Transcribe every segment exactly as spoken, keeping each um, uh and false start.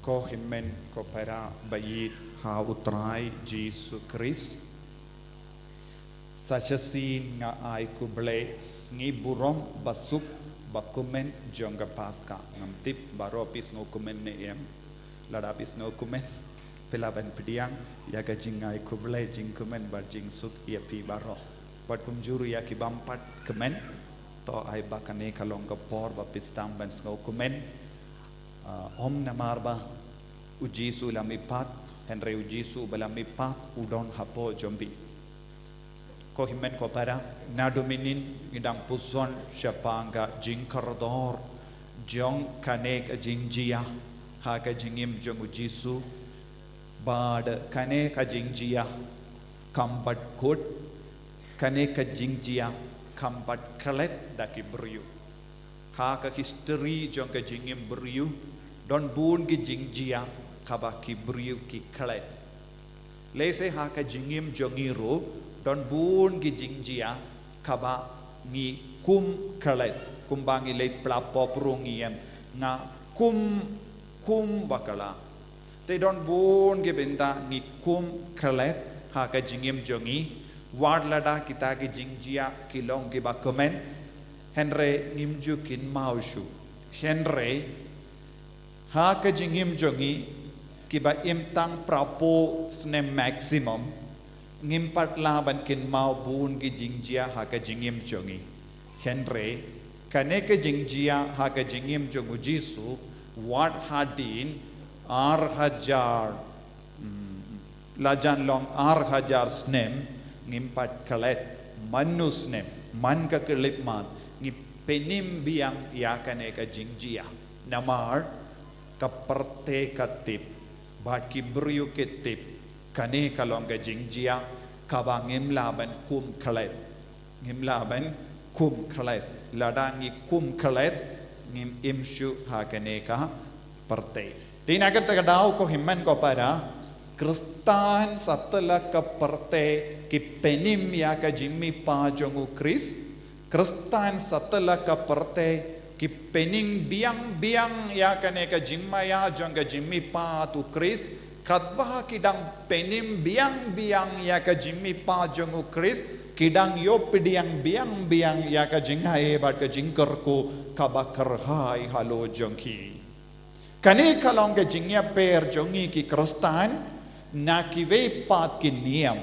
Ko hynmen ko para ba ïeit ha U Trai Jisu Khrist. Sa shisien nga ai khublei, sngi burom basuk ba kmen jong ka Paska. Ngam tip baroh phi sngew kmen ne em. Lada phi sngew kmen, phi lah ban pdiang ïa ka jingai khublei jingkmen bad jingsuk ïa phi baroh. Bad kumjuh ruh ïa ki bym pat kmen, to ai ba kane ka long ka por ba phi sdang ban sngew kmen. Ah, ym namar ba U Jisu u la mihpat, hynrei U Jisu uba la mihpat u don hapoh jong phi. Ko hynmen ko para, naduh mynnin ngi dang puson shaphang ka jingkordor jong kane ka jingjia ha ka jingim jong U Jisu. Bad kane ka jingjia kam pat kut, kane ka jingjia kam pat klet da ki briew. Ha ka history jong ka jingim briew, don bun ki jingjia kaba ki briew ki klet. Lehse ha ka jingim jong ngi ruh, don bun ki jingjia kaba ngi kum klet. Kumba ngi leit pla pop ruh ngi ïeng, nga kum, kum bakla. Te don bun ki bynta ngi kum klet ha ka jingim jong ngi. Wat lada kita ki jingjia ki long kiba kmen, hynrei ngim ju kynmaw shuh. Hynrei ha ka jingim jong ngi kiba im tang phra phew snem maximum, ngim pat lah ban kynmaw bun ki jingjia ha ka jingim jong ngi. Hynrei kane ka jingjia ha ka jingim jong U Jisu, wat hadien ar hajar, hmm, la jan long ar hajar snem, ngim pat klet man u snem, man ka khyllipmat ngi pynim biang ïa kane ka jingjia. Namar ka pyrthei ka tip, bad ki briew ki tip, kane ka long ka jingjia kaba ngim lah ban kum klet. Ngim lah ban kum klet. Lada ngi kum klet, ngim im shuh ha kane ka pyrthei. Te na kata ka daw, ko hynmen ko para, Khristan satlak ka pyrthei ki pynim ïa ka jingmihpat jong U Khrist. Khristan satlak ka pyrthei ki pynim biang biang ïa kane ka jingmaïa jong ka jingmihpat U Khrist. Katba ki dang pynim biang biang ïa ka jingmihpat jong U Khrist, ki dang ïoh pdiang biang biang ïa ka jingai bad ka jingkyrkhu kaba kyrhai halor jong ki. Kane ka long ka jingïapher jong ngi ki Khristan na kiwei pat ki niam.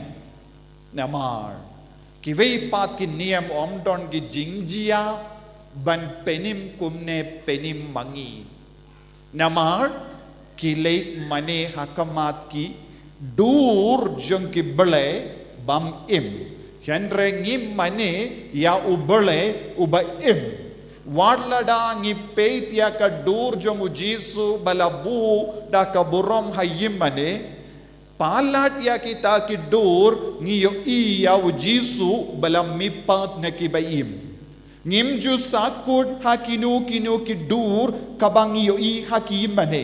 Namar kiwei pat ki niam ym don ki jingjia ban pynim kumne pynim ma ngi. Namar ki leit mane ha khmat ki dur jong ki blei bym im. Hynrei ngi mane ïa U Blei uba im. Wat lada ngi peit ïa ka dur jong U Jisu ba la buh da ka burom ha ïingmane, palat ïa kita ki dur ngi ïohi ïa U Jisu ba la mihpat na kiba im. Ngim ju sahkut ha kino kino ki dur kaba ngi ïohi ha ki ïingmane.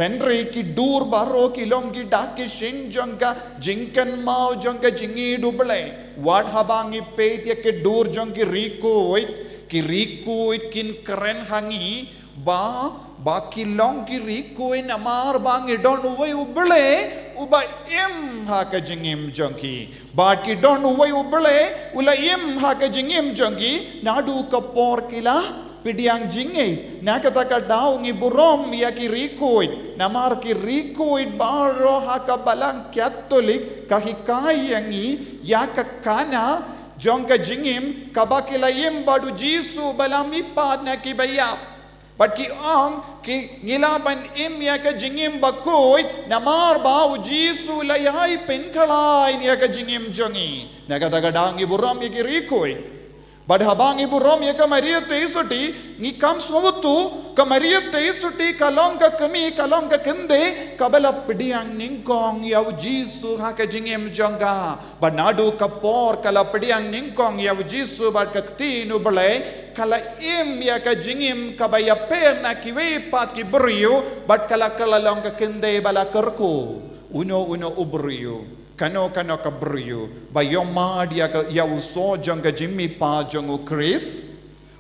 Hynrei ki dur baroh ki long ki dak ki shin jong ka jingkynmaw jong ka jingïeit U Blei. Wat haba ngi peit ïa ki dur jong ki riewkhuid, ki riewkhuid kin kren ha ngi ba, ba ki long ki riewkhuid namar ba ngi don uwei U Blei uba im ha ka jingim jong ki. Bad ki don uwei U Blei u la im ha ka jingim jong ki, naduh ka por ki la pdiang jingngeit. Na kata ka daw ngi burom ïa ki riewkhuid, namar ki riewkhuid baroh ha ka Balang Katholik ka hikai ïa ngi ïa ka khana jong ka jingim kaba ki la im bad U Jisu ba la mihpat na kiba ïap. Bad ki ong ki, ngi lah ban im ïa ka jingim bakhuid namar ba U Jisu u la ïai pynkhlaiñ ïa ka jingim jong ngi. Na kata ka daw ngi burom ïa ki riewkhuid. Bad haba ngi burom ïa ka Maria Theisotti, ngi kam sngewthuh ka Maria Theisotti ka long ka kmie, ka long ka kynthei kaba la pdiang nyngkong ïa U Jisu ha ka jingim jong ka. Bad naduh ka por ka la pdiang nyngkong ïa U Jisu bad ka Ktien U Blei, ka la im ïa ka jingim kaba ïapher na kiwei pat ki briew, bad ka la, ka la long ka kynthei ba la kyrkhu. Uno uno u briew, kano kano ka briew ba ïohmad ïa ka, ïa u soh jong ka jingmihpat jong U Khrist,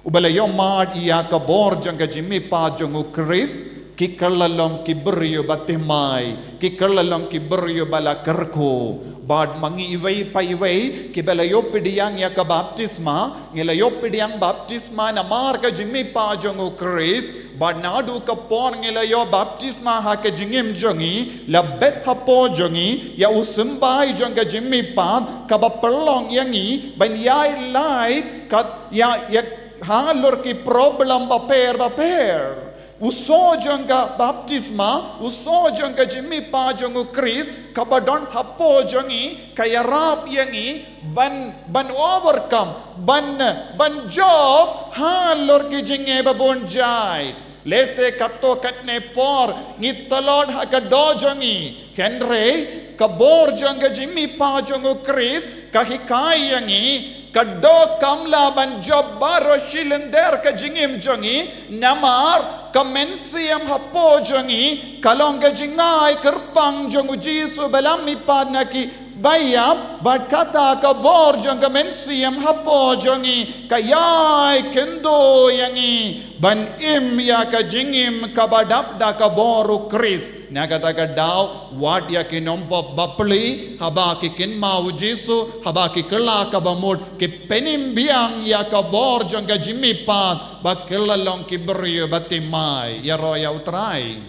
uba la ïohmad ïa ka bor jong ka jingmihpat jong U Khrist, Ki kylla long ki briew ba thymmai, ki kylla long ki briew ba la kyrkhu. Bad ma ngi iwei pa iwei kiba la ïoh pdiang ïa ka baptisma, ngi la ïoh pdiang baptisma namar ka jingmihpat jong U Khrist. Bad naduh ka por ngi la ïoh baptisma ha ka jingim jong ngi, la bet hapoh jong ngi ïa u symbai jong ka jingmihpat kaba pynlong ïa ngi ban ïaid lait kat ïa, ïa halor ki problem bapher bapher. U soh jong ka baptisma, u soh jong ka jingmihpat jong U Khrist kaba don hapoh jong ngi, ka ïarap ïa ngi ban, ban overcome, ban, ban jop halor ki jingeh babun jait. Lehse katto katne por ngi tlot ha ka doh jong ngi, hynrei ka bor jong ka jingmihpat jong U Khrist ka hikai ïa ngi, ka doh kam lah ban jop baroh shi lynter ka jingim jong ngi, namar ka mynsiem hapoh jong ngi ka long ka jingai kyrpang jong U Jisu ba la mihpat na ki ba ïap. Bad kata ka bor jong ka mynsiem hapoh jong ngi ka ïai kynduh ïa ngi ban im ïa ka jingim kaba dap da ka bor U Khrist. Na kata ka daw, wat ïa ki nongpop bapli, haba ki kynmaw U Jisu, haba ki kylla kaba mut, ki pynim biang ïa ka bor jong ka jingmihpat, ba ki la long ki briew ba thymmai. Ïaroh ïa U Trai.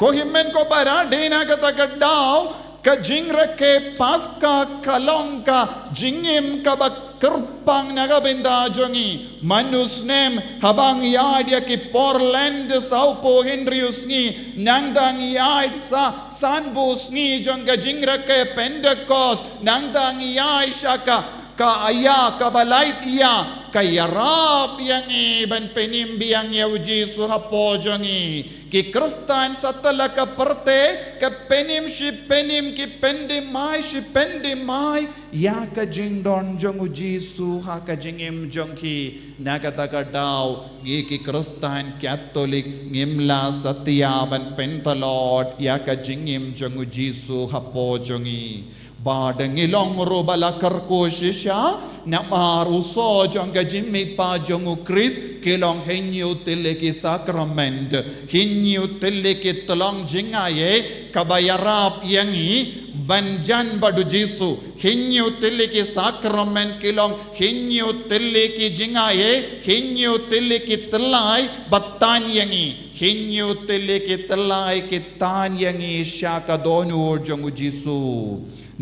Ko hynmen ko para, dei na kata ka daw, ka jingrakhe Paska ka long ka jingim kaba kyrpang na ka bynta jong ngi. Man u snem, haba ngi ïaid ïa ki por Lent sawphew hynriew sngi, nangta ngi ïaid sa sanphew sngi jong ka jingrakhe Pentekost, nangta ngi ïaid sha ka, ka ïa kaba lait ïa, ka ïarap ïa ngi ban pynim biang ïa U Jisu hapoh jong ngi. Ki Khristan satlak ka pyrthei, ki pynim shi pynim, ki pyndih mai shi pyndih mai ïa ka jingdon jong U Jisu ha ka jingim jong ki. Na kata ka daw, ngi ki Khristan Katholik ngim lah satia ban pyntlot ïa ka jingim jong U Jisu hapoh jong ngi. Bad ngi long ruh ba la kyrkhu shisha namar u soh jong ka jingmihpat jong U Khrist, ki long hynñiew tylli ki sakrament. Hynñiew tylli ki tyllong jingaiei kaba ïarap ïa ngi ban jan bad U Jisu. Hynñiew tylli ki sakrament ki long hynñiew tylli ki jingaiei, hynñiew tylli ki tyllai ba tan ïa ngi. Hynñiew tylli ki tyllai ki tan ïa ngi sha ka dohnud jong U Jisu.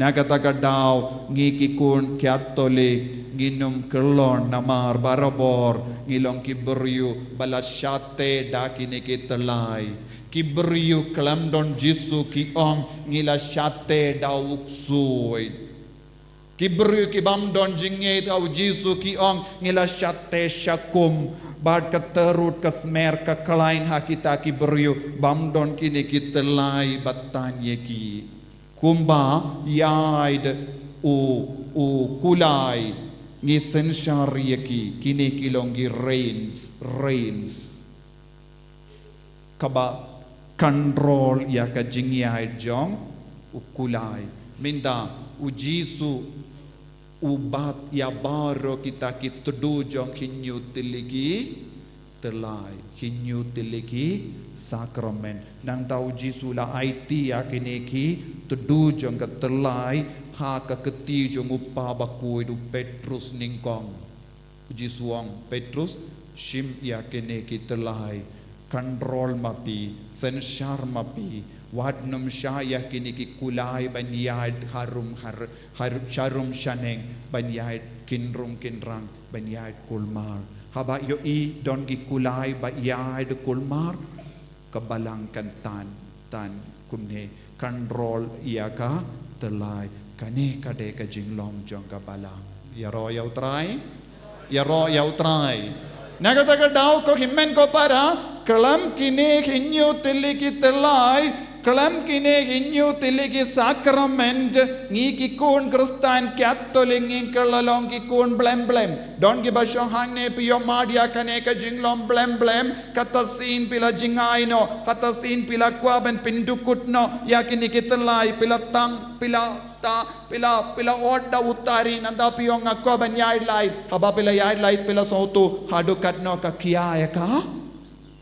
Na kata ka daw, ngi ki khun Katholik ngin ym kyllon namar barabor ngi long ki briew ba la shah teh da kine ki tyllai. Ki briew khlem don Jisu ki ong ngi la shah teh da u ksuid. Ki briew ki bym don jingngeit ha U Jisu ki ong ngi la shah teh sha kum. Bad ka tyrut ka smer ka khlaiñ ha kita ki briew bym don kine ki tyllai ba tan ïa ki. Kumba ïaid u, u kulai, ngi synshar ïa ki, kine ki long ki reins, reins kaba control ïa ka jingïaid jong u kulai. Mynta U Jisu u bat ïa baroh kita ki tdu jong hynñiew tylli ki tyllai, hynñiew tylli ki sakrament. Nangta U Jisu la aiti ïa kine ki tdu jong ka tyllai ha ka kti jong u Kpa bakhuid, u Petrus nyngkong. U Jisu u ong, Petrus, shim ïa kine ki tyllai, control ma phi, synshar ma phi, wat nym shah ïa kine ki kulai ban ïaid harum har, har, sharum shaneng, ban ïaid kynrum kynrang, ban ïaid kulmar. Haba ïohi don ki kulai ba ïaid kulmar, ka balang kan tan, tan kumne, control ïa ka tyllai. Kane ka dei ka jinglong jong ka balang. Ïaroh ïa U Trai. Ïaroh ïa U Trai. Na kata ka daw ko hynmen ko para, khlem kine hynñiew tylli ki tyllai, khlem kine hynñiew tylli ki sakrament, ngi ki khun Khristan Katholik ngin kylla long ki khun blem blem. Don kiba shong hangne, phi ïohmad ïa kane ka jinglong blem blem, kata sien phi la jngai noh, kata sien phi la kwah ban pyndukut noh ïa kine ki tyllai, phi la tang, phi la ta, phi la, phi la ot da u tari, nangta phi ong nga kwah ban ïaid lait. Haba phi la ïaid lait phi la sngewthuh, haduh katno ka khia ïa ka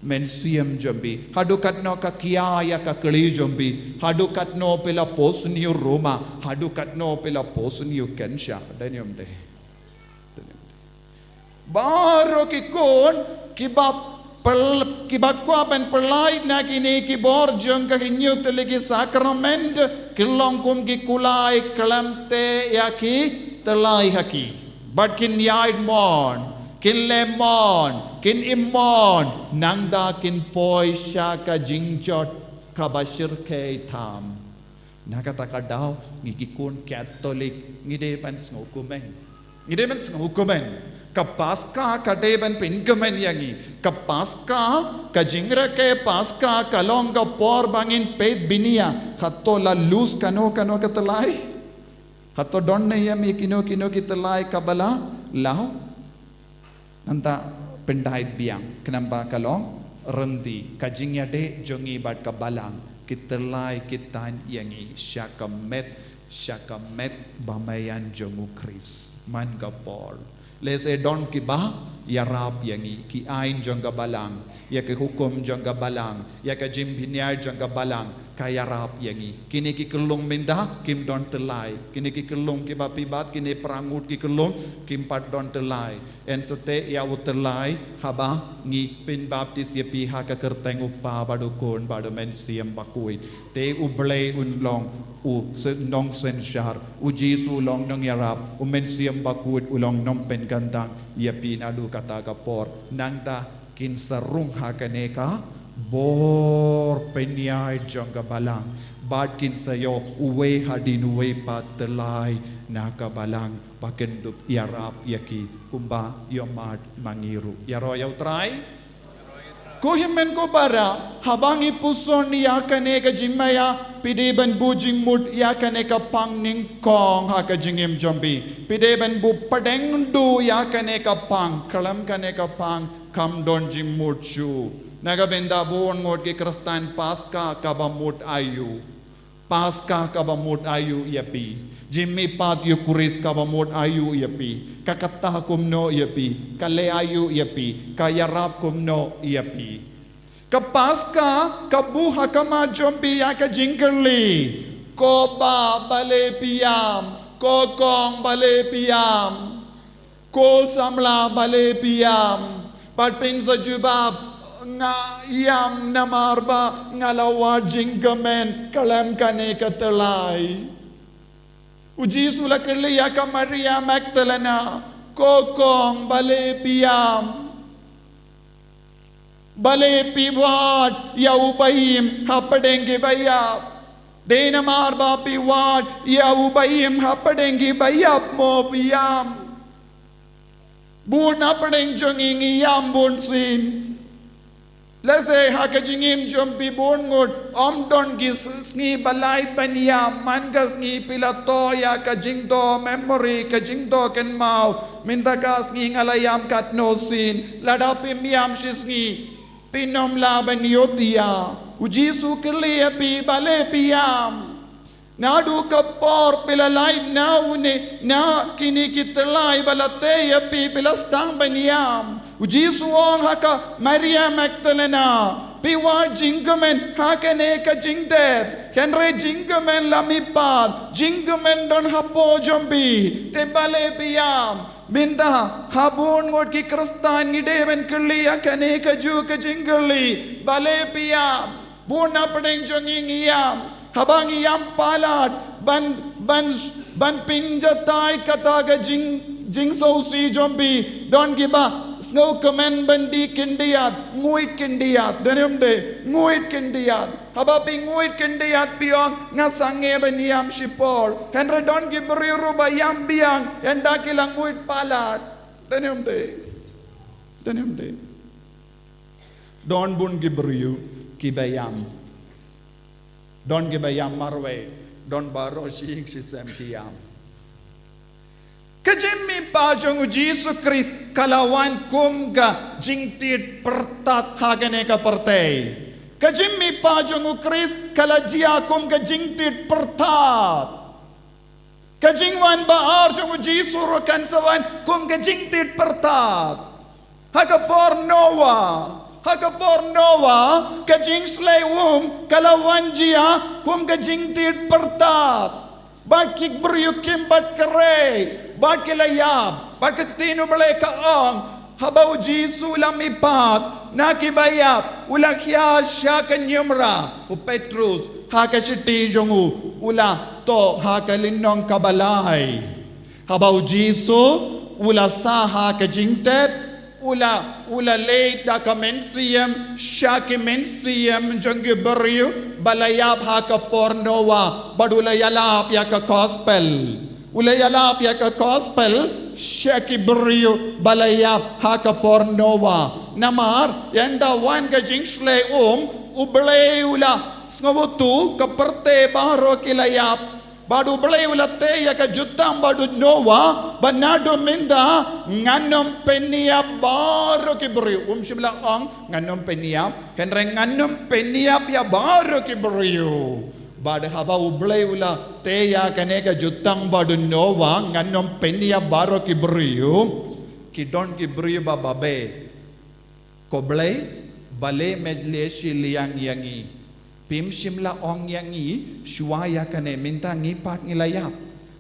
Mynsiem jong phi, haduh katno ka kia ïa ka kli jong phi, haduh katno phi la pos ïa u ruma, haduh katno phi la pos ïa u cancer. Dei ne em dei? Baroh ki khun kiba pel-, kiba kwah ban pyllait na kine ki bor jong ka hynñiew tylli ki sakrament, ki long kum ki kulai khlem teh ïa ki tyllai ha ki. Bad kin ïaid mon, kin leh mon, kin im mon, nangta kin poi sha ka jingjot kaba shyrkhei tam. Na kata ka daw, ngi ki khun Katholik, ngi dei ban sngewkmen. Ngi dei ban sngewkmen. Ka Paska ka dei ban pynkmen ïa ngi. Ka Paska, ka jingrakhe Paska, ka long ka por ba ngin peit bniah. Hato la lus kano kano ka tyllai? Hato don ne ïa me kino kino ki tyllai kaba la law? Nangta pyndait biang, khnang ba ka long ryntih, ka jingïadei jong ngi bad ka Balang, ki tyllai ki tan ïa ngi sha ka met, sha ka met bamaian jong u Khrist man ka por. Lehse don kiba ïarap ïa ngi, ki aiñ jong ka Balang, ïa ki hukum jong ka Balang, ïa ka jingpynïaid jong ka Balang, ka ïarap ïa ngi. Kine ki khyllung mynta kim don tyllai. Kine ki khyllung kiba phi bat, kine para ngut ki khyllung kim pat don tyllai. Yn sa teh ïa u tyllai haba ngi pynbaptis ïa phi ha ka kyrteng u Kpa bad u Khun bad u Mynsiem Bakhuid. Te U Blei un long u sy-, nongsynshar, U Jisu u long nongïarap, U Mynsiem Bakhuid u long nongpynkyntang ïa phi naduh kata ka por. Nangta kin sa rung ha kane ka bor pynïaid jong ka Balang, bad kin sa ïoh uwei hadien uwei pat tyllai na ka Balang, ba kin dup ïarap ïa ki kumba ïohmad ma ngi ruh. Ïaroh ïa U Trai. Ko hynmen ko para, haba ngi puson ïa kane ka jingmaïa, phi dei ban buh jingmut ïa kane ka pang nyngkong ha ka jingim jong phi. Phi dei ban buh pdeng duh ïa kane ka pang, khlem kane ka pang kam don jingmut shuh. Na ka bynta bun ngut ki Khristan, Paska kaba mut aïu? Paska kaba mut aïu ïa phi? Jingmihpat Eukharist kaba mut aïu ïa phi? Ka kata kumno ïa phi? Ka leh aïu ïa phi? Ka ïarap kumno ïa phi? Ka Paska ka buh ha khmat jong phi ïa ka jingkylli: Ko Kpa, balei phi ïam? Ko Kong, balei phi ïam? Ko Samla, balei phi ïam? Bad phin sa jubab: Nga ïam namar ba nga la wad jingkmen khlem kane ka tyllai. U Jisu u la kylli ïa ka Maria Magdalena: Ko Kong, balei phi ïam? Balei phi wad ïa u ba im hapdeng ki ba ïap? Dei namar ba phi wad ïa u ba im hapdeng ki ba ïap mo phi ïam? Bun hapdeng jong ngi ngi ïam bun sien. Lehse ha ka jingim jong phi bun ngut ym don ki s-, sngi ba lait ban ïam, man ka sngi phi la thoh ïa ka jingthoh memory, ka jingthoh kynmaw. Mynta ka sngi nga la ïam katno sien. Lada phim ïam shi sngi, phin ym lah ban ïohi ïa. U Jisu u kylli ïa phi: Balei phi ïam? Naduh ka por phi la lait na une, na kine ki tyllai ba la teh ïa phi, phi la sdang ban ïam. U Jisu u ong ha ka Maria Magdalena: Phi wad jingkmen ha kane ka jingtep, hynrei jingkmen la mihpat, jingkmen don hapoh jong phi. Te balei phi ïam? Mynta ha bun ngut ki Khristan ngi dei ban kylli ïa kane kajuh ka jingkylli: Balei phi ïam? Bun hapdeng jong ngi ngi ïam. Haba ngi ïam palat ban, ban, ban pynjatai kata ka jing, jingsngewsih jong phi, don kiba sngewkmen ban die khyndiat, nguid khyndiat. Dei ne ym dei? Nguid khyndiat. Haba phi nguid khyndiat phi ong: Nga sangeh ban ïam shipor. Hynrei don ki briew ruh ba ïam biang ynda ki la nguid palat. Dei ne ym dei? Dei ne ym dei? Don bun ki briew kiba ïam. Don kiba ïam marwei, don baroh shi ïing shi sem ki ïam. Ka jingmihpat jong u Jisu Khrist ka la wan kum ka jingtied pyrthat ha kane ka pyrthei. Ka jingmihpat jong u Khrist ka la jia kum ka jingtied pyrthat. Ka jingwan ba ar jong u Jisu ruh kan sa wan kum ka jingtied pyrthat. Ha ka por Noah, Ha ka por Noah, ka jingshlei um ka la wan jia kum ka jingtied pyrthat. Bad ki briew kim pat kren, bad ki la ïap. Bad ka ktien U Blei ka ong, haba U Jisu u la mihpat na kiba ïap, u la khia sha ka ñiumra u Petrus ha ka shithi jong u, u la thoh ha ka lynnong kaba lai. Haba U Jisu u la sah ha ka jingtep, u la, u la leit da ka mynsiem sha ki mynsiem jong ki briew ba la ïap ha ka por Noah, bad u la ïalap ïa ka gospel. U la ïalap ïa ka gospel sha ki briew ba la ïap ha ka por Noah. Namar ynda wan ka jingshlei um, U Blei u la sngewthuh ka pyrthei baroh ki la ïap. Bad U Blei u la tei ïa ka jutang bad u Noah, bad naduh mynta ngan ym pynïap baroh ki briew. Um shym la ong ngan ym pynïap, hynrei ngan ym pynïap ïa baroh ki briew. Bad haba U Blei u la tei ïa kane ka jutang bad u Noah, ngan ym pynïap baroh ki briew, ki don ki briew ba babe. Ko Blei, balei me leh shiliang ïa ngi? Phim shym la ong ïa ngi shuwa ïa kane, mynta ngi pat ngi la ïap.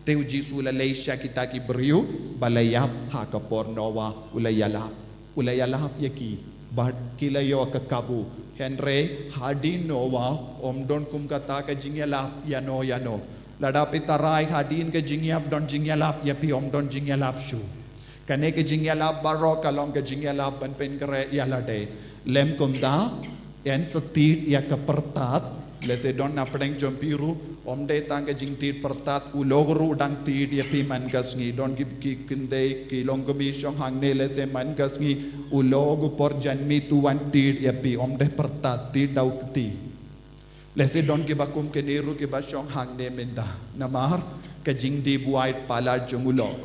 Te U Jisu u la leit sha kita ki briew ba la ïap ha ka por Noah, u la ïalap. U la ïalap ïa ki bad ki la ïoh ka kabu. Hynrei hadien Noah ym don kum kata ka jingïalap ïano ïano. Lada phi tharai hadien ka jingïap don jingïalap ïa phi, ym don jingïalap shuh. Kane ka jingïalap baroh ka long ka jingïalap ban pynkhreh ïa lade. Lym kumta, yn sa tied ïa ka pyrthat, lehse don na pdeng jong phi ruh, ym dei tang ka jingtied pyrthat, u lok ruh u dang tied ïa phi man ka sngi, don ki, ki khyndai ki longkmie shong hangne lehse man ka sngi, u lok u por janmiet u wan tied ïa phi, ym dei pyrthat, tied da u kti. Lehse don kiba kum kine ruh kiba shong hangne mynta. Namar ka jingdih buaid palat jong u lok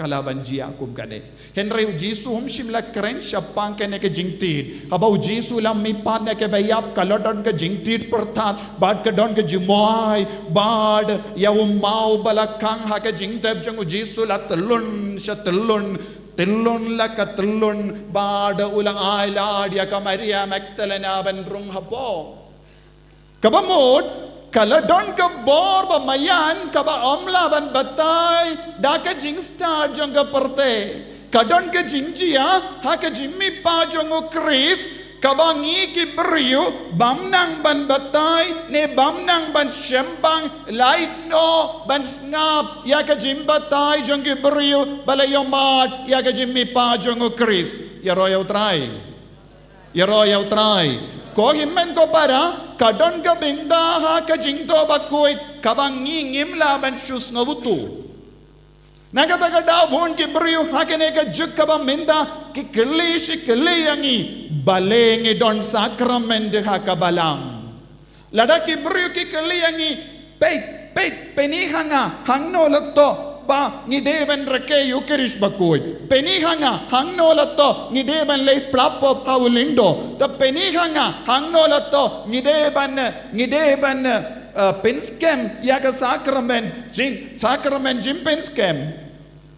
ka la ban jia kum kane. Hynrei U Jisu um shym la kren shaphang kane ka jingtied. Haba U Jisu u la mihpat na kiba ïap ka la don ka jingtied pyrthat bad ka don ka jingmyntoi bad ïa u maw ba la khang ha ka jingtep jong U Jisu la tyllun sha tyllun, tyllun la ka tyllun bad u la ai lad ïa ka Maria Magdalena ban rung hapoh. Kaba mut, ka la don ka bor ba maïan kaba ym lah ban batai da ka jingstad jong ka pyrthei. Ka don ka jingjia ha ka jingmihpat jong U Khrist, kaba ngi ki briew bym nang ban batai ne bym nang ban shembang, lait noh ban sngap ïa ka jingbatai jong ki briew ba la ïohmad ïa ka jingmihpat jong U Khrist. Ïaroh ïa U Trai. Ïaroh ïa U Trai. Ko hynmen ko para, ka don ka bynta ha ka jingthoh bakhuid kaba ngi ngim lah ban shu sngewthuh. Na kata ka daw bun ki briew ha kane ka juk kaba mynta ki kylli shi kylli ïa ngi, balei ngi don sakramen ha ka balang. Lada ki briew ki kylli ïa ngi, peit, peit, peit, peit ha nga, hangno la thoh ba ngi dei ban rakhe Ïukharist bakhuid. Peit ha nga, hangno la thoh ngi dei ban leit pla pop ha u lyngdoh. Te peit ha nga, hangno la thoh ngi dei ban, ngi dei ban, eh, pynskhem ïa ka sakramen, jing, sakramen jingpynskhem.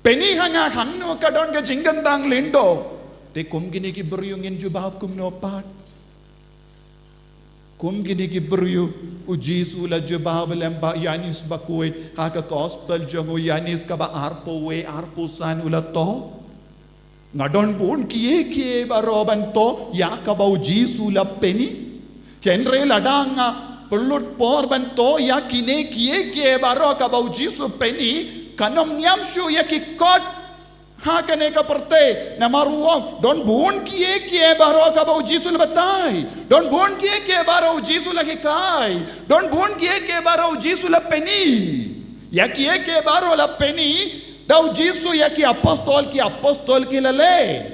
Peit ha nga, hangno ka don ka jingkyntang lyngdoh. Te kum kine ki briew ngin jubab kumno pat? Kum kine ki briew, U Jisu u la jubab lem bad Ïoannis bakhuid ha ka gospel jong u Ïoannis kaba arphew wei arphew san u la thoh. Nga don bun kiei kiei baroh ban thoh ïa kaba U Jisu u la peit. Hynrei lada nga pynlut por ban thoh ïa kine kiei kiei baroh kaba U Jisu u peit, kan ym ñiam shuh ïa ki kot ha kane ka pyrthei, namar u ong, don bun kiei kiei baroh kaba U Jisu u la batai. Don bun kiei kiei baroh U Jisu u la hikai. Don bun kiei kiei baroh U Jisu u la peit. Ïa kiei kiei baroh u la peit da U Jisu ïa ki apostol, ki apostol ki la leh.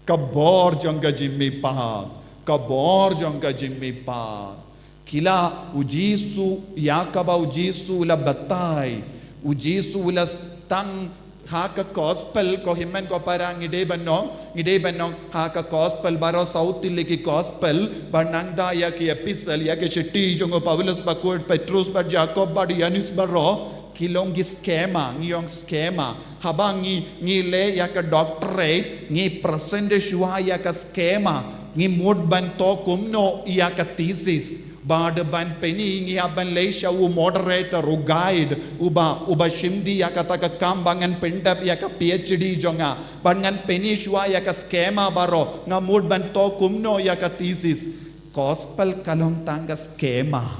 Ka bor jong ka jingmihpat. Ka bor jong ka jingmihpat. Ki la, U Jisu, ïa kaba U Jisu u la batai, U Jisu u la tang ha ka gospel, ko hynmen ko para, ngi dei ban ong, ngi dei ban ong ha ka gospel baroh saw tylli ki gospel, bad nangta ïa ki epistle, ïa ki shithi jong u Paulus bakhuid, Petrus bad Jakob bad Ïoannis baroh, ki long ki skema, ngi ong skema. Haba ngi, ngi leh ïa ka doctorate, ngi present shuwa ïa ka skema. Ngi mut ban to kumno ïa ka thesis, bad ban pyni ngi hap ban leit sha u moderator, u guide, uba, uba shim dei ïa kata ka kam ba ngan pyndep ïa ka PhD jong nga, bad ngan pyni shuwa ïa ka skema baroh, nga mut ban to kumno ïa ka thesis. Gospel ka long tang ka skema.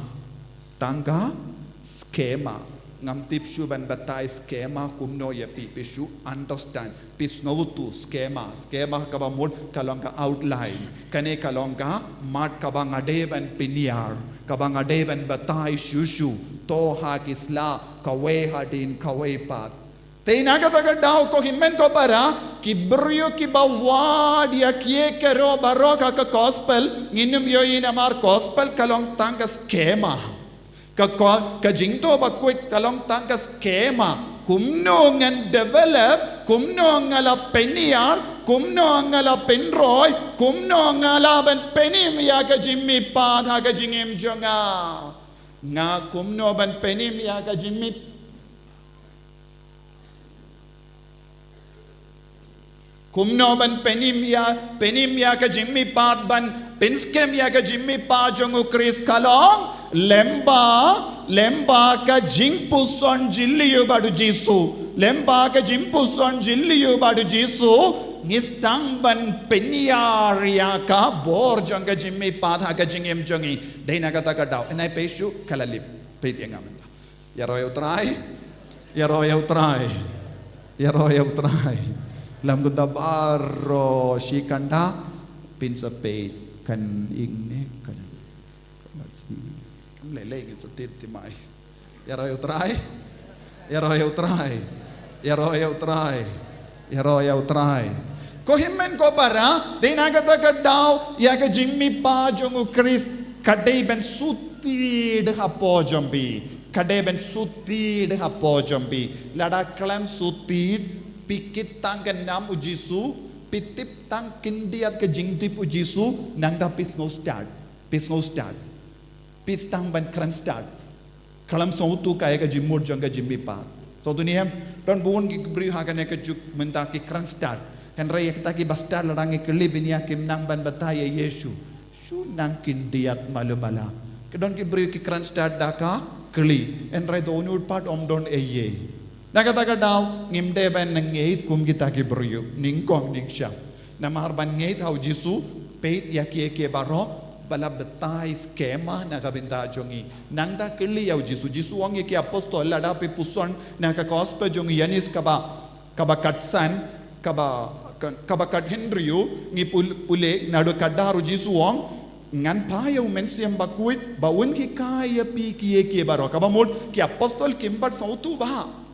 Tang ka skema. Ngam tip shuh ban batai skema kumno ïa phi, phi shu understand, phi sngewthuh skema. Skema kaba mut ka long ka outline. Kane ka long ka mat kaba nga dei ban pynïar, kaba nga dei ban batai shuh shuh. To ha ki sla, kawei hadien kawei pat. Te na kata ka daw, ko hynmen ko para, ki briew kiba wad ïa kiei kiei baroh ha ka gospel, ngin ym ïohi namar gospel ka long tang ka skema. Ka, ka, ka jingthoh bakhuid ka long tang ka skema. Kumno ngan develop, kumno nga la pynïar, kumno nga la pynroi, kumno nga la ban pynim ïa ka jingmihpat ha ka jingim jong nga. Nga kumno ban pynim ïa ka jingmih Kumno ban pynim ïa, pynim ïa ka jingmihpat, ban pynskhem ïa ka jingmihpat jong u Khrist ka long, lyngba, lyngba ka jingpuson jylliew bad u Jisu. Lyngba ka jingpuson jylliew bad u Jisu, ngi sdang ban pynïar ïa ka bor jong ka jingmihpat ha ka jingim jong ngi. Dei na kata ka daw, ngan ai peit shuh ka la lip. Peit ïa nga mynta. Ïaroh ïa u Trai. Ïaroh ïa u Trai. Ïaroh ïa u Trai. Lem kumta baroh shi kynta phin sa peit kan ing ne kan. Kam lei lei ngin sa tied ti mai. Ïaroh ïa u Trai. Ïaroh ïa u Trai. Ïaroh ïa u Trai. Ïaroh ïa u Trai. Ko hynmen ko para, dei na kata ka daw ïa ka jingmihpat jong u Khrist ka dei ban shu tied hapoh jong phi. Ka dei ban shu tied hapoh jong phi. Lada khlem shu tied, phi kit tang ka nam u Jisu, phi tip tang khyndiat ka jingtip u Jisu, nangta phi sngew stad. Phi sngew stad. Phi sdang ban kren stad. Khlem sngewthuh kaei ka jingmut jong ka jingmihpat. Sngewthuh ne em, don bun ki briew ha kane ka juk mynta ki kren stad. Hynrei ïa kita kiba stad lada ngi kylli bniah kim nang ban batai ïa Jisu. Shu nang khyndiat malu mala. Ki don ki briew ki kren stad da ka kylli. Hynrei dohnud pat ym don ei ei. Na kata ka daw ngim dei ban ngeit kum kita ki briew. Nyngkong nyngshap. Namar ban ngeit ha u Jisu, peit ïa kiei kiei baroh ba la batai skema na ka bynta jong ngi. Nangta kylli ïa u Jisu. Jisu ong ïa ki apostol, lada phi puson na ka gospel jong u Ïoannis kaba, kaba khatsan, kaba, ka-, kaba khathynriew, ngi pul-, pule naduh khatar, u Jisu ong, ngan phah ïa u Mynsiem Bakhuid ba un hikai ïa phi kiei kiei baroh. Kaba mut ki apostol kim pat sngewthuh bha.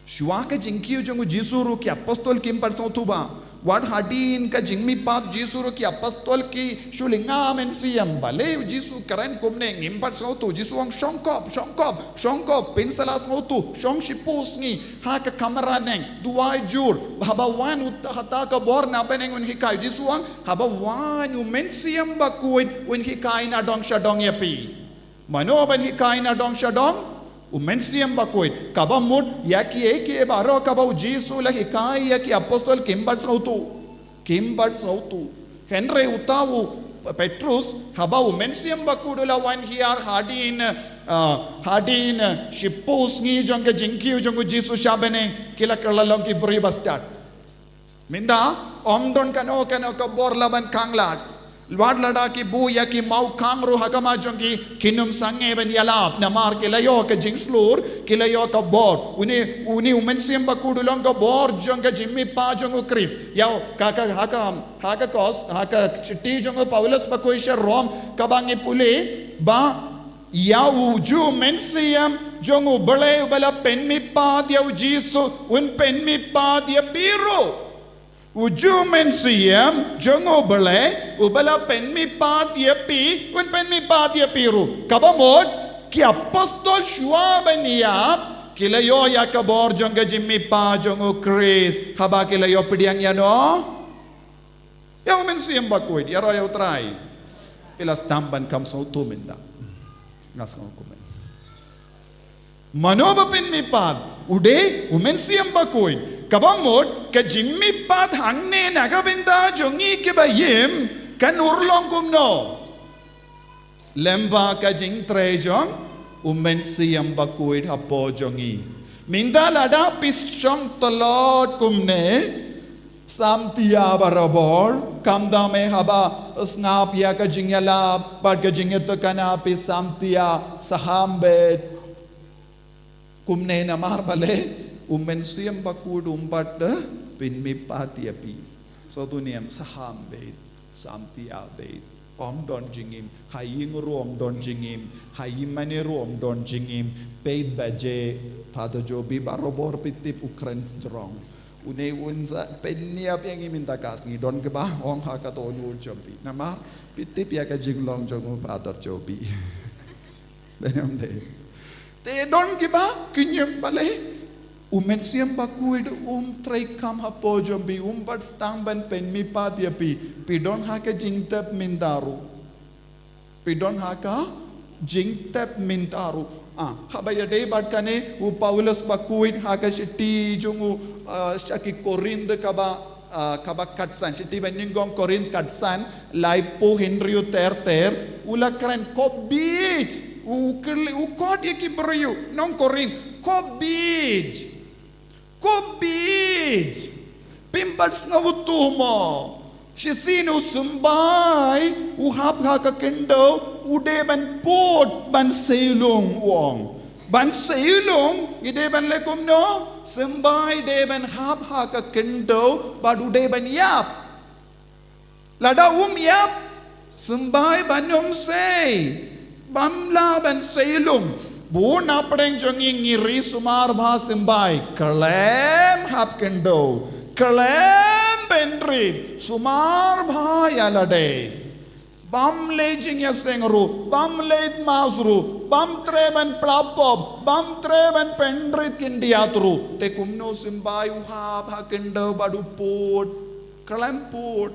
Shuwa ka jingkiew jong u Jisu ruh ki apostol kim pat sngewthuh bha. Wat hadien ka jingmihpat Jisu ruh ki apostol ki shu lynga mynsiem. Balei u Jisu kren kumne, ngim pat sngewthuh. Jisu ong shongkop, shongkop, shongkop, phin sa la sngewthuh. Shong shiphew sngi ha ka kamra neng, duwai jur. Haba wan uta ha kata ka bor na bneng un hikai. Jisu ong haba wan u Mynsiem Bakhuid un hikai nadong shadong ïa phi. Mano ban hikai nadong shadong? U Mynsiem Bakhuid. Kaba mut ïa kiei kiei baroh kaba u Jisu la hikai ïa ki apostol kim pat sngewthuh. Kim pat sngewthuh. Hynrei uta u Petrus, haba u Mynsiem Bakhuid u la wan hiar hadien, ah, hadien, ah, shiphew sngi jong ka jingkiew jong u Jisu sha bneng, ki la kylla long ki briew ba stad. Mynta, ym don kano kano ka bor la ban khang lad. Wat lada ki buh ïa ki mawkhang ruh ha khmat jong ki, kin ym sangeh ban ïalap. Namar ki la ïoh ka jingshlur, ki la ïoh ka bor. Une, une u Mynsiem Bakhuid u long ka bor jong ka jingmihpat jong u Khrist. Ïa, ka, ka, ha ka, ha ka kos, ha ka shithi jong u Paulus bakhuid sha Rom, kaba ngi pule, ba ïa u Ju Mynsiem jong U Blei uba la pynmihpat ïa u Jisu, un pynmihpat ïa phi ruh. U Ju Mynsiem jong U Blei uba la pynmihpat ïa phi, un pynmihpat ïa phi ruh. Kaba mut, ki apostol shuwa ban ïap, ki la ïoh ïa ka bor jong ka jingmihpat jong u Khrist. Haba ki la ïoh pdiang ïano? Ïa u Mynsiem Bakhuid, ïaroh ïa u Trai. Phi la sdang ban kham sngewthuh mynta. Nga sngew kumne. Mano ba pynmihpat, u dei u Mynsiem Bakhuid. Kaba mut, ka jingmihpat hangne na ka bynta jong ngi kiba im, Kan urlong kumno? Lyngba ka jingtrei jong u Mynsiem Bakhuid hapoh jong ngi. Mynta lada phi shong tlot kumne, samtia barabor, khamtam eh haba sngap ïa ka jingïalap bad ka jingïatakna, phi samtia, saham beit. Kumne namar balei u Mynsiem Bakhuid um pat pynmihpat ïa phi. Sngewthuh ne em? Saham beit, samtia beit. Ym don jingim, ha ïing ruh ym don jingim, ha ïingmane ruh ym don jingim. Peit ba je Father Jobi barabor phi tip u kren strong. Une un sa pynïap ïa ngi mynta ka sngi, don kiba ong ha ka to nyul jong phi. Namar phi tip ïa ka jinglong jong u Father Jobi. Te don kiba kynjam balei u Mynsiem Bakhuid um trei kham hapoh jong phi, um pat sdang ban pynmihpat ïa phi. Phi don ha ka jingtep mynta ruh. Phi don ha ka jingtep mynta ruh. Ah, haba ïadei bad kane u Paulus Bakhuid ha ka shithi jong u, ah, sha ki Korinth kaba, ah, kaba khatsan, shithi banyngkong Korinth khatsan, laiphew hynriew ter ter, u la kren ko bieit, u kyrlih, u khot ïa ki briew nong Korinth, ko bieit. Ko bieit. Phim pat sngewthuh mo? Shisien u symbai u hap ha ka khyndew, u dei ban pud ban seiloh, u ong. Ban seiloh, ngi dei ban leh kumno? Symbai dei ban hap ha ka khyndew, bad u dei ban ïap. Lada um ïap, symbai ban ym sei, bym lah ban seiloh. Bun na pdeng jong ngi ngi ri sumar bha symbai, khlem hap khyndew, khlem pynrit, sumar bha ïa lade. Bym leit jingïaseng ruh, bym leit mass ruh, bym treh ban pla pop, bym treh ban pynrit khyndiat ruh. Te kumno symbai u hap ha khyndew bad u pud? Khlem pud.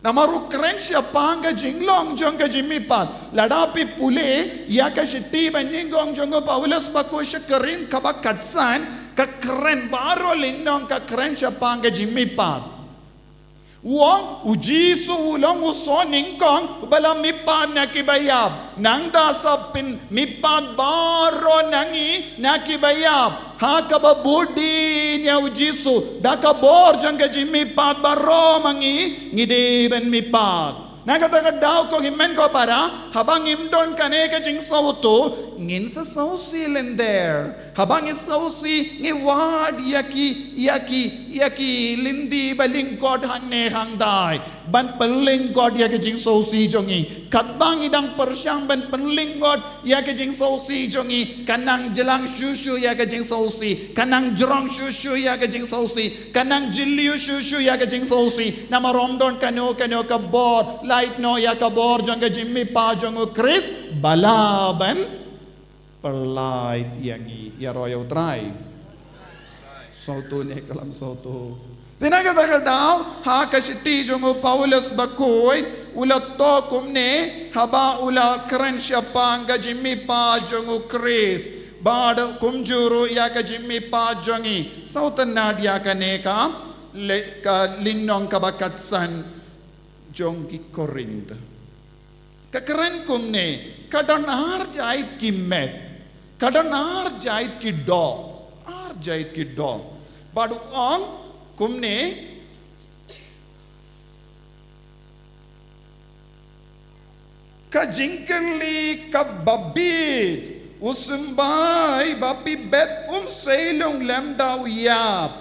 Namar u kren shaphang ka jinglong jong ka jingmihpat. Lada phi pule ïa ka shithi banyngkong jong u Paulus Bakhuid sha ki Korinth kaba khatsan, ka kren baroh lynnong ka kren shaphang ka jingmihpat. U ong, u Jisu u long u soh nyngkong ba la mihpat na kiba ïap. Nangta sa pynmihpat baroh na ngi na kiba ïap. Ha kaba bud dien ïa u Jisu da ka bor jong ka jingmihpat baroh ma ngi, ngi dei ban mihpat. Na kata ka daw ko hynmen ko para, haba ngim don kane ka jingsngewthuh, ngin sa sngewsih lynter. Haba ngi sngewsih ngi wad ïa ki, ïa ki, ïa ki lynti ba lyngkot hangne hangtai. Ban pynlyngkot ïa ka jingsngewsih jong ngi. Katba ngi dang pyrshang ban pynlyngkot ïa ka jingsngewsih jong ngi, ka nang jlang shuh shuh ïa ka jingsngewsih, ka nang jrong shuh shuh ïa ka jingsngewsih, ka nang jylliew shuh shuh ïa ka jingsngewsih. Namar ym don kano kano ka bor, lait noh ïa ka bor jong ka jingmihpat jong u Khrist ba lah ban pynlait ïa ngi. Ïaroh ïa u Trai. Sngewthuh ne khlem sngewthuh? Te na kata ka daw, ha ka shithi jong u Paulus Bakhuid, u la thoh kumne, haba u la kren shaphang ka jingmihpat jong u Khrist. Bad kumjuh ruh ïa ka jingmihpat jong ngi. Sngewtynnad ïa kane ka, le, ka lynnong kaba khatsan jong ki Korinth. Ka kren kumne, ka don ar jait ki met, ka don ar jait ki doh, ar jait ki doh. Bad u ong kumne, ka jingkylli kaba bieit, u symbai ba phi bet um seiloh lymda u ïap.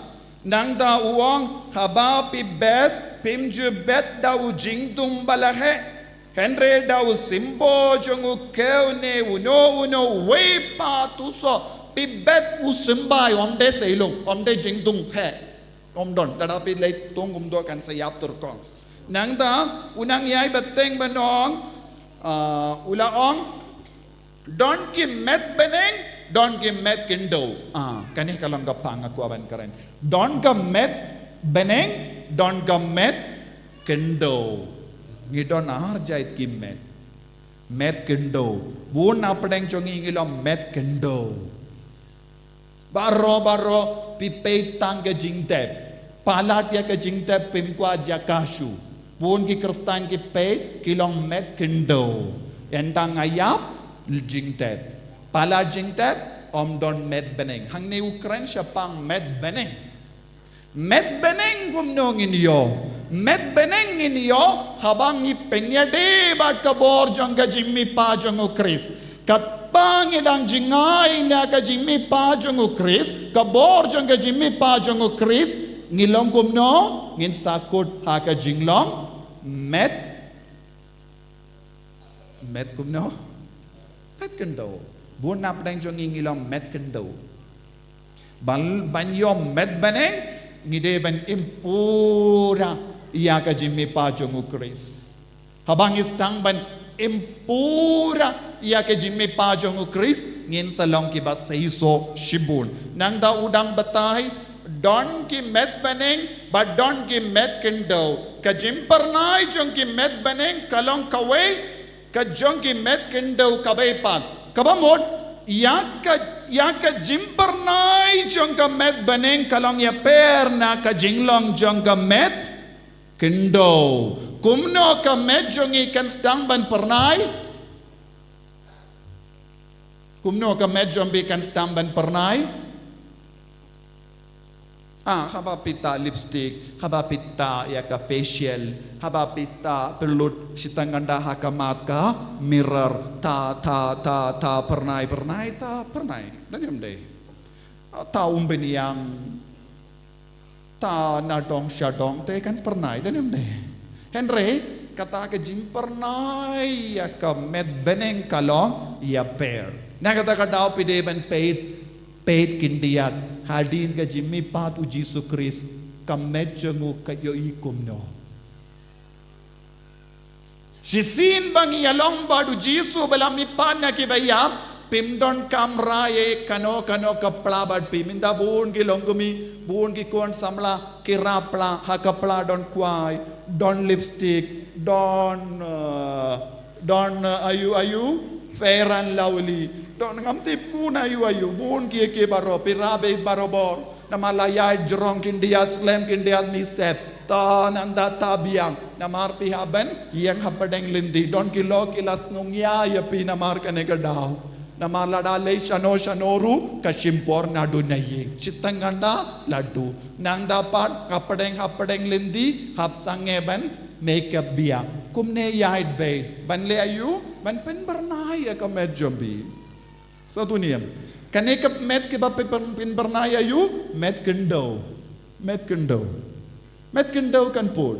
Nangta u ong, haba phi bet, phim ju bet da u jingdum ba la heh, hynrei da u symbol jong u khiew ne uno uno uwei pat u soh. Phi bet u symbai, ym dei seiloh, ym dei jingdum heh. Ym don, lada phi leit thung kumto kan sa ïap tyrkhong. Nangta u nongïai bteng ba ong, ah, u la ong, don ki met bneng, don ki met khyndew. Ah, kane ka long ka phang nga kwah ban kren. Don ka met bneng, don ka met khyndew. Ngi don ar jait ki met. Met khyndew. Bun na pdeng jong ngi ngi long met khyndew. Baroh baroh phi peit tang ka jingtep. Palat ïa ka jingtep phim kwah jaka shuh. Bun ki Khristan ki peit ki long met khyndew. Ynda nga ïap, jingtep. Palat jingtep, ym don met bneng. Hangne u kren shaphang met bneng. Met bneng kumno ngin ïoh? Met bneng ngin ïoh haba ngi pynïadei bad ka bor jong ka jingmihpat jong u Khrist. Katba ngi dang jngai na ka jingmihpat jong u Khrist, ka bor jong ka jingmihpat jong u Khrist, ngi long kumno? Ngin sa kut ha ka jinglong met. Met kumno? Met khyndew. Bun na pdeng jong ngi ngi long met khyndew. Ban, ban ïoh met bneng, ngi dei ban im pura ïa ka jingmihpat jong u Khrist. Haba ngi sdang ban im pura ïa ka jingmihpat jong u Khrist, ngin sa long kiba seisoh shibun. Nangta u dang batai, don ki met bneng, bad don ki met khyndew. Ka jingpyrnai jong ki met bneng ka long kawei, ka jong ki met khyndew kaba ei pat. Kaba mut, ïa ka, ïa ka jingpyrnai jong ka met bneng ka long ïapher na ka jinglong jong ka met khyndew. Kumno ka met jong ngi kan sdang ban pyrnai? Kumno ka met jong phi kan sdang ban pyrnai? Ah, haba phi tah lipstick, haba phi tah ïa ka facial, haba phi tah pynlut shiteng ngan da ha ka mat ka mirror, tah, tah, tah, tah, pyrnai, pyrnai, tah, pyrnai. Don ym dei. Ah, tah umbynïang, tah na dong sha dong, te kan pyrnai, don ym dei. Hynrei, kata ka jingpyrnai ïa ka met bneng ka long ïapher. Na kata ka daw phi dei ban peit, peit khyndiat, hadien ka jingmihpat u Jisu Khrist, ka met jong u ka ïohi kumno. Shisien ba ngi ïalong bad u Jisu ba la mihpat na kiba ïap, phim donkam rah ïa kano kano ka pla bad phi. Mynta bun ki longkmie, bun ki khun samla, ki rah pla, ha ka pla don kwai, don lipstick, don, eh, don, eh, aiu aiu, Fair and Lovely, don ngam tip bun aiu aiu, bun kiei kiei baroh, phi rah beit barobor. Namar la ïaid jrong khyndiat slem khyndiat mih sep. Tah nangta tah biang. Namar phi hap ban ïeng hapdeng lynti. Don ki lok ki la sngewnguh ïa phi namar kane ka daw. Namar lada leit shano shano ruh ka shim por naduh na ïing. Shiteng ngan da la duh. Nangta pat hapdeng hapdeng lynti hap sangeh ban makeup biang. Kumne ïaid beit. Ban leh aiu? Ban pynpyrnai ïa ka met jong phi. Sa tu niam. Kane ka met kaba pyn-, pyn-, pynpyrnai aiu? Met khyndew. Met khyndew. Met khyndew kan pud.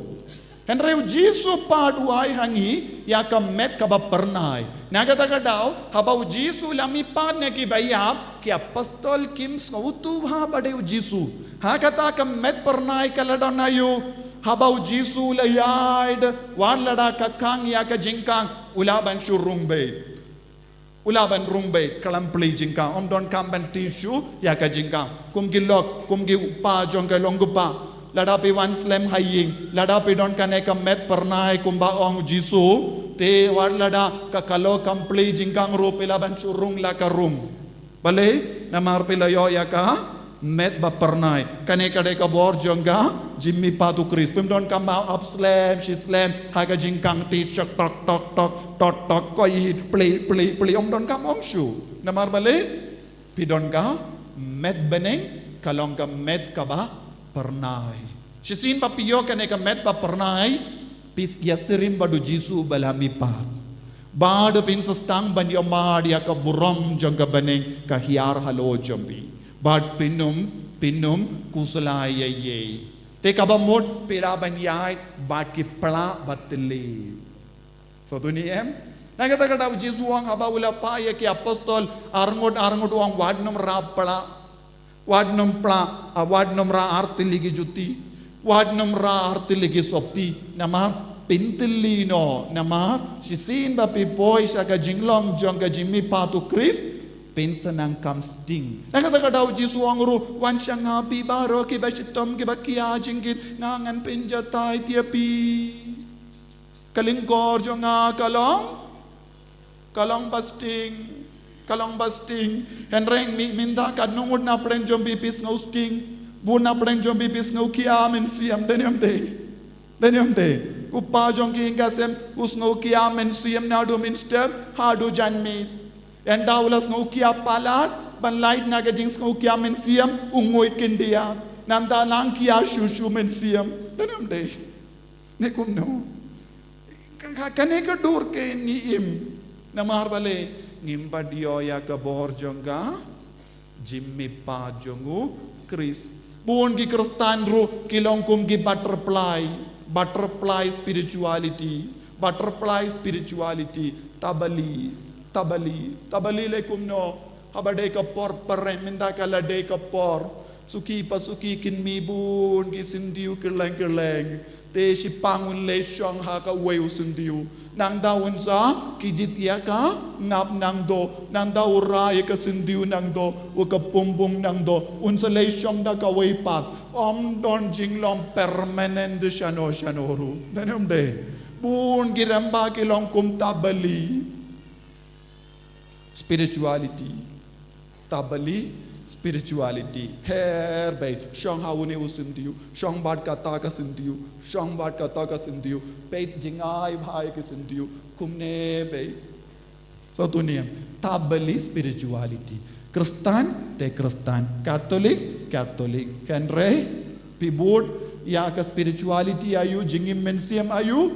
Hynrei u Jisu pat u ai ha ngi ïa ka met kaba pyrnai. Na kata ka daw, haba u Jisu la mihpat na kiba ïap, ki apostol kim sngewthuh bha ba dei u Jisu. Ha kata ka met pyrnai ka la don aiu? Haba u Jisu la ïaid, wat lada ka khang ïa ka jingkhang, u lah ban shu rung beit. U lah ban rung beit, khlem plie jingkhang, ym donkam ban tissue ïa ka jingkhang. Kum ki lok, kum ki kpa jong ka longkpa. Lada phi wan slem ha ïing, lada phi don kane ka met pyrnai kumba ong u Jisu, te wat lada ka khlok kam plie jingkhang ruh phi lah ban shu rung la ka rung. Balei? Namar phi la ïoh ïa ka met ba pyrnai. Kane ka dei ka bor jong ka jingmihpat u Khrist. Phim donkam ban ap slem shi slem ha ka jingkhang, tied shok tok tok tok tok tok, ko ïeit, plie plie plie, ym donkam ong shuh. Namar balei? Phi don ka met bneng, ka long ka met kaba pyrnai. Shisien ba phi ïoh kane ka met ba pyrnai, phi ïasyriem bad u Jisu ba la mihpat. Bad phin sa sdang ban ïohmad ïa ka burom jong ka bneng ka hiar halor jong phi. Bad phin ym, phin ym khuslai ei ei. Te kaba mut phi lah ban ïaid bad ki pla ba thylliew. Sa tu niam? Na kata ka daw u Jisu u ong haba u la phah ïa ki apostol arngut arngut u ong, wat nym rah pla. Wat nym pla, ah, wat nym rah ar tylli ki juti. Wat nym rah ar tylli ki sopti. Namar phin thylli noh, namar shisien ba phi poi sha ka jinglong jong ka jingmihpat u Khrist, phin sa nang kham sting. Na kata ka daw u Jisu u ong ruh, wan sha nga phi baroh kiba shitom kiba khia jingkit, nga ngan pynjatai ïa phi. Ka lyngkor jong nga ka long, ka long ba sting, ka long ba sting. Hynrei mynta katno ngut na pdeng jong phi phi sngew sting? Bun na pdeng jong phi phi sngew khia mynsiem, don ym dei? Don ym dei? U kpa jong ki ïing ki sem u sngewkhia mynsiem naduh mynstep haduh janmiet. Ynda u la sngewkhia palat ban lait na ka jingsngewkhia mynsiem, u nguid khyndiat. Nangta la khia shuh shuh mynsiem. Dang ym dei. Ne kumno? Ka, ka, kane ka dur kein ngi im. Namar balei? Ngim pat ïoh ïa ka bor jong ka jingmihpat jong u Khrist. Bun ki Khristan ruh ki long kum ki butterfly, butterfly spirituality, butterfly spirituality, tabali, tabali, tabali lei kumno, haba dei ka por pyrshah mynta ka la dei ka por. Suki pa suki kin mih bun ki syntiew kylleng kylleng. Te shi pang un leit shong ha kawei u syntiew. Nangta un sa khie jied ïa ka ngap nangto. Nangta u rah ïa ka syntiew nangto. Wa ka pung pung nangto. Un sa leit shong da kawei pat. Ym don jinglong permanent shano shano ruh. Dang ym dei. Bun ki rangbah ki long kum tabali. Spirituality. Tabali spirituality. Her beit. Shong ha une u syntiew. Shong bad kata ka syntiew. Shong bad kata ka syntiew. Peit jingai bha ïa ki syntiew. Kumne beit. Sa tu niam. Tabali spirituality. Khristan te Khristan. Katolik, Katolik. Hynrei phi bud ïa ka spirituality aïu, jingim mynsiem aïu.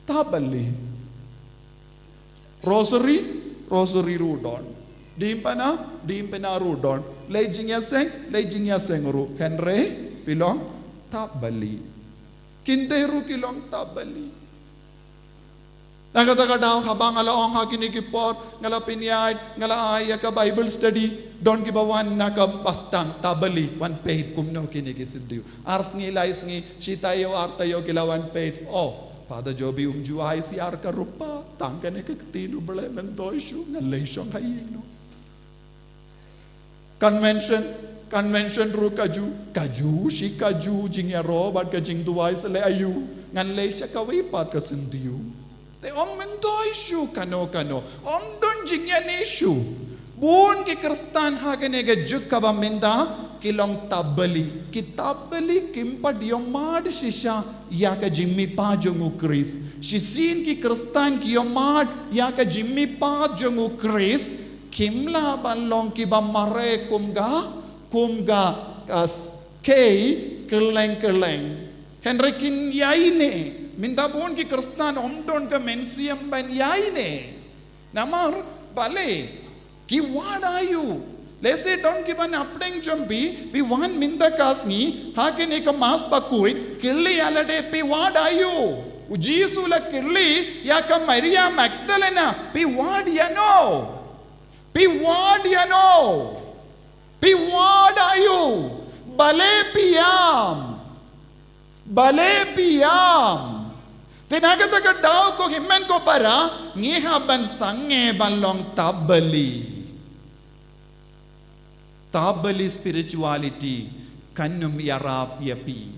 Tabali. Rosary, rosary ruh don. Diengphna, diengphna ruh don. Leit jingïaseng, leit jingïaseng ruh. Hynrei phi long tabali. Kynthei ruh ki long tabali. Na kata ka daw haba nga la ong ha kine ki por, nga la pynïaid, nga la ai ïa ka Bible study, don kiba wan na ka Bastang, tabali, wan peit kumno kine ki syntiew. Ar sngi lai sngi, shi taïew ar taïew ki la wan peit. Oh, Father Jobi um ju ai shuh ar ka rupa, tang kane ka ktien U Blei, myntoi shuh, ngan leit shong ha ïing noh. Convention, convention ruh kajuh, kajuh, shi kajuh, jingïaroh bad ka jingduwai sa leh aïu, ngan leit sha kawei pat ka syntiew. Te ym myntoi shuh kano kano, ym don jingïaineh shuh. Bun ki Khristan ha kane ka juk kaba mynta ki long tabali. Ki tabali kim pat ïohmad shisha ïa ka jingmihpat jong u Khrist. Shisien ki Khristan ki ïohmad ïa ka jingmihpat jong u Khrist, kim lah ban long kiba mareh kum ka, kum ka, ka s-, kei kylleng kylleng. Hynrei kin ïaineh. Mynta bun ki Khristan ym don ka mynsiem ban ïaineh. Namar balei? Ki wad aïu? Lehse don kiba na pdeng jong phi, phi wan mynta ka sngi ha kane ka Mass bakhuid, kylli ïa lade phi wad aïu? U Jisu u la kylli ïa ka Maria Magdalena, phi wad ïano? Phi wad ïano? Phi wad aïu? Balei phi ïam? Balei phi ïam? Te na kata ka daw ko hynmen ko para, ngi hap ban sangeh ban long tabali. Tabali spirituality kan ym ïarap ïa phi.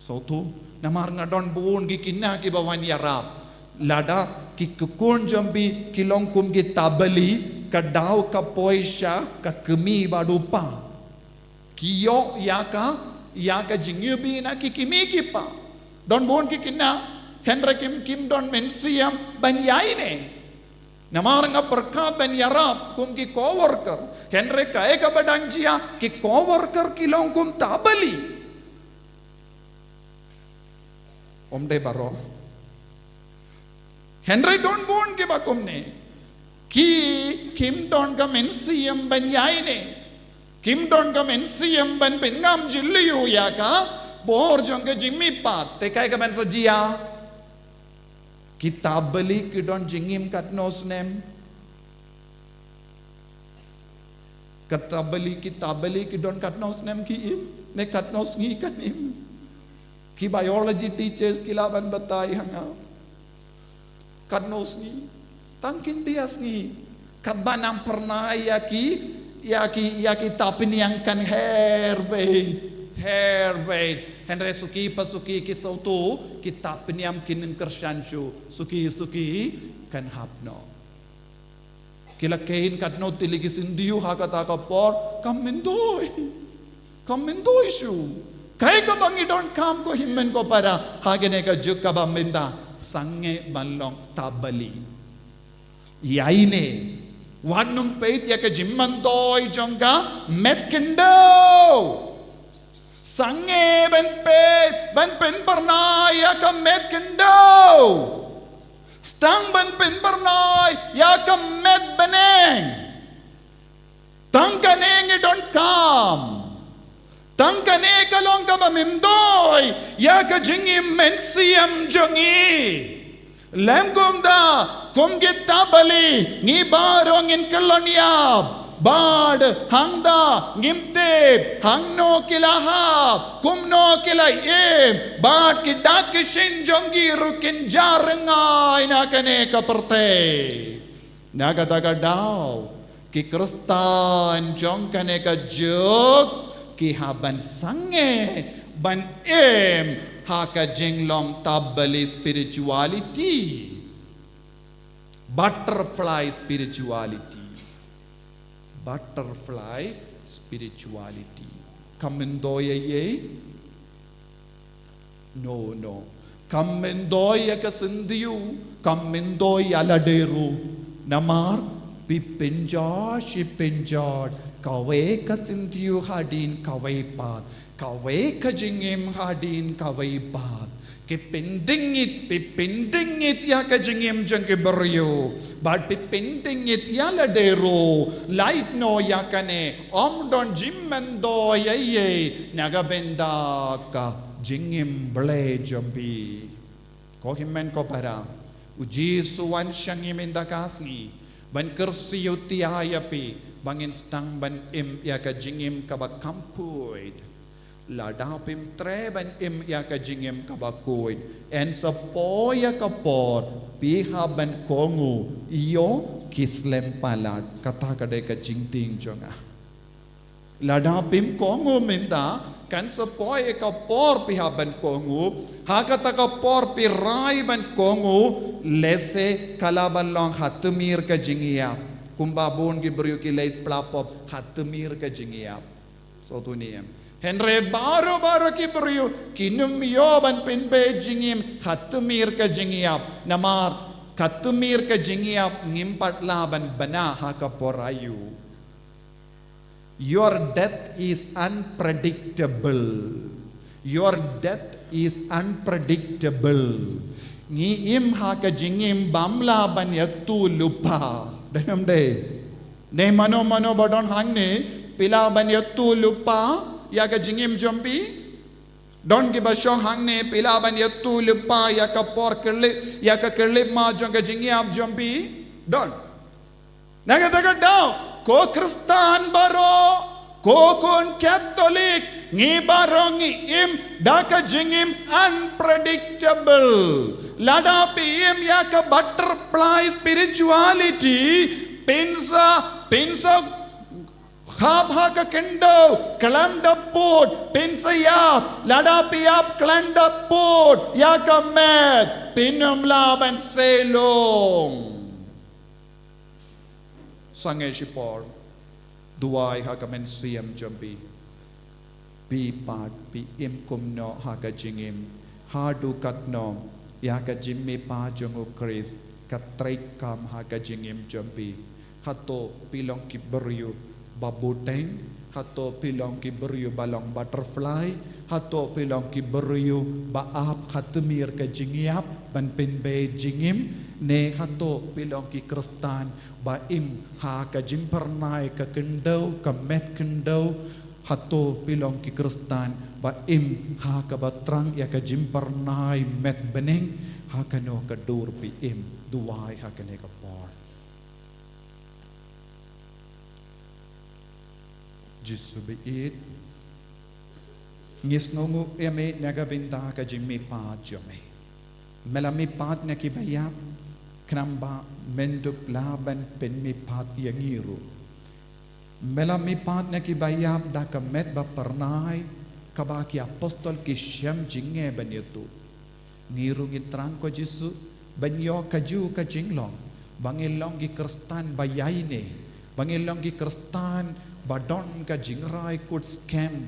Sngewthuh, namar nga don bun ki khynnah kiba wan ïarap. Lada ki khun jong phi ki long kum ki tabali, ka daw ka poi sha ka kmie bad u kpa. Ki ïoh ïa ka, ïa ka jingïohi na ki kmie ki kpa. Don bun ki khynnah, hynrei kim, kim don mynsiem ban ïaineh. Namar nga pyrkhat ban ïarap kum ki co-worker. Hynrei kaei kaba dang jia, ki co-worker ki long kum tabali. Ym dei baroh. Hynrei don bun kiba kumne. Ki, kim don ka mynsiem ban ïaineh. Kim don ka mynsiem ban pynngam jylliew ïa ka bor jong ka jingmihpat. Te kaei kaban sa jia? Ki tabali ki don jingim katno snem? Ka tabali, ki tabali ki don katno snem ki im? Ne katno sngi kan im? Ki biology teachers ki lah ban batai ha nga. Katno sngi? Tang khyndiat sngi. Katba nang pyrnai ïa ki, ïa ki, ïa ki tapniang kan her beit, her beit. Hynrei suki pa suki ki sngewthuh, ki tapniang kin kyrshan shuh, suki suki kan hap noh. Ki la kheiñ katno tylli ki syntiew ha kata ka por, kam myntoi. Kam myntoi shuh. Kaei kaba ngi donkam ko hynmen ko para ha kane ka juk kaba mynta? Sangeh ban long tabali. Ïaineh. Wat nym peit ïa ka jingmyntoi jong ka met khyndew. Sangeh ban peit, ban pynbyrnai ïa ka met khyndew. Sdang ban pynbyrnai ïa ka met bneng. Tang kane ngi donkam. Tang kane ka long kaba myntoi ïa ka jingim mynsiem jong ngi. Lem kumta, kum ki tabali, ngi baroh ngin kyllon ïap. Bad hangta ngim tip hangno ki la hap, kumno ki la im, bad ki dak ki shin jong ki ruh kin jrngai na kane ka pyrthei. Na kata ka daw, ki Khristan jong kane ka juk ki hap ban sangeh ban im ha ka jinglong tabali spirituality. Butterfly spirituality. Butterfly spirituality. Kam myntoi ïa ei? No, no. Kam myntoi ïa ka syntiew, kam myntoi ïa lade ruh. Namar phi pynjot, shi pynjot, kawei ka syntiew hadien kawei pat, kawei ka jingim hadien kawei pat. Ki pyndingit, phi pyndingit ïa ka jingim jong ki briew. Bad phi pyndingit ïa lade ruh, lait noh ïa kane, ym don jingmyntoi ïa ei, na ka bynta ka jingim Blei jong phi. Ko hynmen ko para, u Jisu u wan sha ngi mynta ka sngi ban kyrsiew ïa phi, ba ngin sdang ban im ïa ka jingim kaba kham khuid. Lada phim treh ban im ïa ka jingim kaba khuid, yn sa poi ïa ka por phi hap ban kohnguh ïa ki slem palat. Kata ka dei ka jingtieng jong nga. Lada phim kohnguh mynta, kan sa poi ïa ka por phi hap ban kohnguh. Ha kata ka por phi rai ban kohnguh, lehse ka lah ban long ha tmier ka jingïap. Kumba bun ki briew ki leit pla pop ha tmier ka jingïap. Sngewthuh ne em? Hynrei baroh baroh ki briew kin ym ïoh ban pynbeit jingim ha tmier ka jingïap. Namar ha tmier ka jingïap ngim pat lah ban bna ha ka por aïu. Your death is unpredictable. Your death is unpredictable. Ngi im ha ka jingim bym lah ban ïathuh lypa. Dei ne ym dei? Ne mano mano ba don hangne, phi lah ban ïathuh lypa ïa ka jingim jong phi? Don kiba shong hangne, phi lah ban ïathuh lypa ïa ka por khyllipmat, ïa ka khyllipmat jong ka jingïap jong phi? Don. Na kata ka daw, ko Khristan baroh, ko khun Katholik, ngi baroh ngi im da ka jingim unpredictable. Lada phi im ïa ka butterfly spirituality, phin sa, phin sa hap ha ka khyndew, khlem da pud, phin sa ïap. Lada phi ïap khlem da pud ïa ka met, phin ym lah ban sei lung. Sangeh shipor, duwai ha ka mynsiem jong phi. Phi pat phi im kumno ha ka jingim, haduh katno ïa ka jingmihpat jong u Khrist ka trei kam ha ka jingim jong phi. Hato phi long ki briew ba buteng? Hato phi long ki briew ba long butterfly? Hato phi long ki briew ba ap ha tmier ka jingïap ban pynbeit jingim? Ne hato phi long ki Khristan ba im ha ka jingphyrnai ka khyndew, ka met khyndew? Hato phi long ki Khristan ba im ha kaba thrang ïa ka jingphyrnai met bneng? Ha kano ka dur phi im? Duwai ha kane ka por. Jisu ba ïeit, ngi sngewnguh ïa me na ka bynta ka jingmihpat jong me. Me la mihpat na kiba ïap, khnang ba men dup lah ban pynmihpat ïa ngi ruh. Me la mihpat na kiba ïap da ka met ba phyrnai, kaba ki apostol ki shem jingeh ban ïathuh. Ngi ruh ngi thrang ko Jisu ban ïoh kajuh ka jinglong ba ngin long ki Khristan ba ïaineh, ba ngin long ki Khristan ba don ka jingrai kut skhem,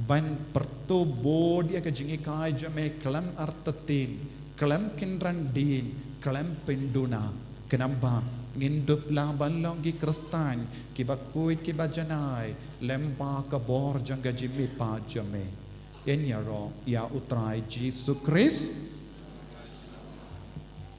ban pyrto bud ïa ka jinghikai jong me khlem artatien, khlem kynran dien, khlem pynduna. Khnang ba ngin dup lah ban long ki Khristan kiba khuid kiba janai lem bad ka bor jong ka jingmihpat jong me. Ngin ïaroh ïa U Trai Jisu Khrist.